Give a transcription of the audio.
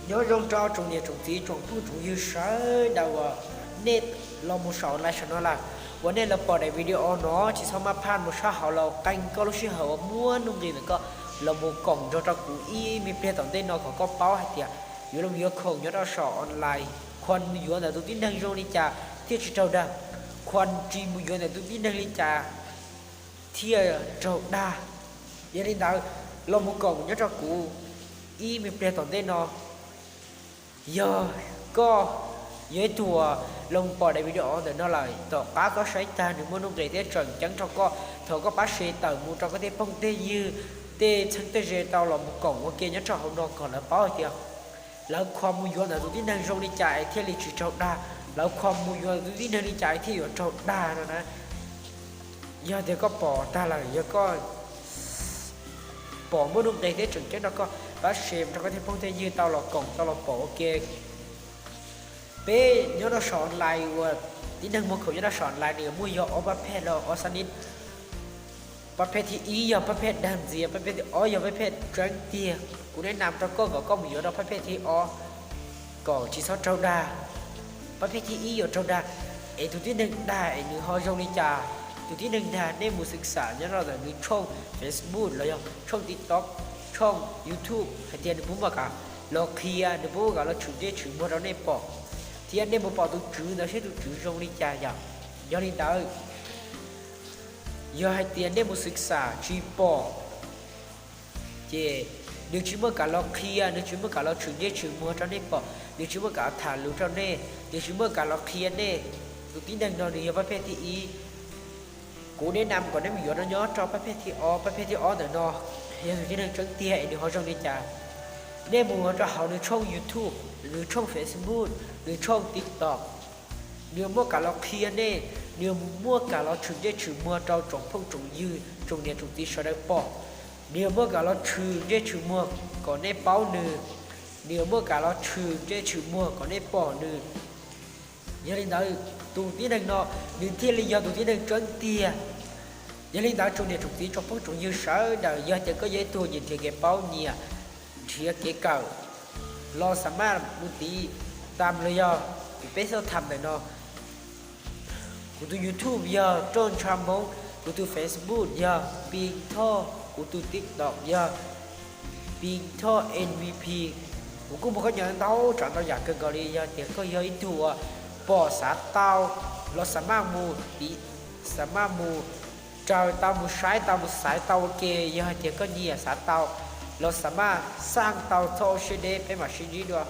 Nyob zoo rau tsoom niam tsoom txiv tsoom phooj tsoom ywg sawv daws uas nej los mus saum online saum no lawm, uas nej los pom daim video no tsis txhob maj phaj mus sab hauv los qee koj lub sij hawm uas muaj nuj nqis ntawm koj los mus koom nrog rau kuv ib me pliag tom ntej no kom koj paub hais tias yuav los yuav khoom nyob rau saum online, khoom mus yuav ntawm tus tib neeg zoo li cas thiaj tsis raug dag, khoom tsis mus yuav ntawm tus tib neeg li cas thiaj raug dag. Yog li ntawd, los mus koom nyob rau kuv ib me pliag tom ntej no. Yog koj yog ib tug uas los pom daim video ntawm no lawm, tom qab koj saib tag nws muaj nuj nqis thiab tseem ceeb rau koj, thov koj pab share tawm mus rau koj tej phooj tej ywg, tej txheeb tej ze tau los mus koom ua ke nyob rau hauv no kom lawv paub hais tias lawv khoom mus yuav ntawm tus tib neeg zoo li cas es thiaj li tsis raug dag, lawv khoom mus yuav ntawm tus tib neeg li cas es thiaj yuav raug dag no na. Yog tias koj pom tag lawm, yog koj pom muaj nuj nqis thiab tseem ceeb rau koj, pab share rau koj tej phooj tej ywg tau los koom tau los pom ua ke. Peb nyob rau saum online uas tib neeg muag khoom nyob rau saum online nws muaj yog ob pab phej los ob xab nib. Pab phej thib ib yog pab phej dag ntxias, pab phej thib ob yog pab phej tseeb tiag. Kuv neb nam rau koj kom koj mus yuav rau pab phej thib ob kom tsis txhob raug dag. Pab phej thib ib yuav raug dag es tus tib neeg dag es nws ho zoo li cas? Tus tib neeg dag nej mus xwm xam nyob rau ntawm nws tshooj Facebook los yog tshooj TikTok, tshooj YouTube hais tias nws puas muaj kam los qhia, nws puas muaj kam los tshwm ntsej tshwm muag rau nej pom, thiab nej mus pom tus tswv ntawd seb tus tswv zoo li cas yom. Yog li ntawd, yog hais tias nej mus xwm xam tsis pom, ces nws tsis muaj kam los qhia, nws tsis muaj kam los tshwm ntsej tshwm muag rau nej pom, nws tsis muaj kam los tham lus rau nej, nws tsis muaj kam los qhia nej. Tus tib neeg no nws yog pab phej thib ib. Kuv neb nam kom nej mus yuav no nyob rau pab phej thib ob. Pab phej thib ob ntawm no yog tus tib neeg tseeb tiag es nws ho zoo li cas? Nej mus rau hauv nws tshooj YouTube, nws tshooj Facebook, nws tshooj TikTok, nws muaj kam los qhia nej, nws muaj kam los tshwm ntsej tshwm muag rau tsoom phooj tsoom ywg tsoom niam tsoom txiv sawv daws pom, nws muaj kam los tshwm ntsej tshwm muag kom nej paub nws, nws muaj kam los tshwm ntsej tshwm muag kom nej pom nws. Yog li ntawd, tus tib neeg no nws thiaj li yog tus tib neeg tseeb tiag. Yog li ntawd tsoom niam tsoom txiv tsoom phooj tsoom ywg sawv daws, yog tias koj yog ib tug nyiam nrhiav kev paub, nyiam nrhiav kev kawm, los xam maj mus tiv tam los yog kuv peb xoj tham ntawm no. Kuv tus YouTube yog Rooj Ntsha Hmoob, kuv tus Facebook yog Pi Thoj, kuv tus TikTok yog Pi Thoj M V P. Kuv kuj muaj khaub ncaws ntau tsav ntau yam kawg nkaus li. Yog tias koj yog ib tug uas pom xav tau los xam maj mus tiv, xam maj mus raws tau, mus saib tau, mus xaiv tau ua ke. Yog hais tias koj nyiam xav tau los xam maj xaj tau txhob ua siab deb, peb mam sib ntsib dua.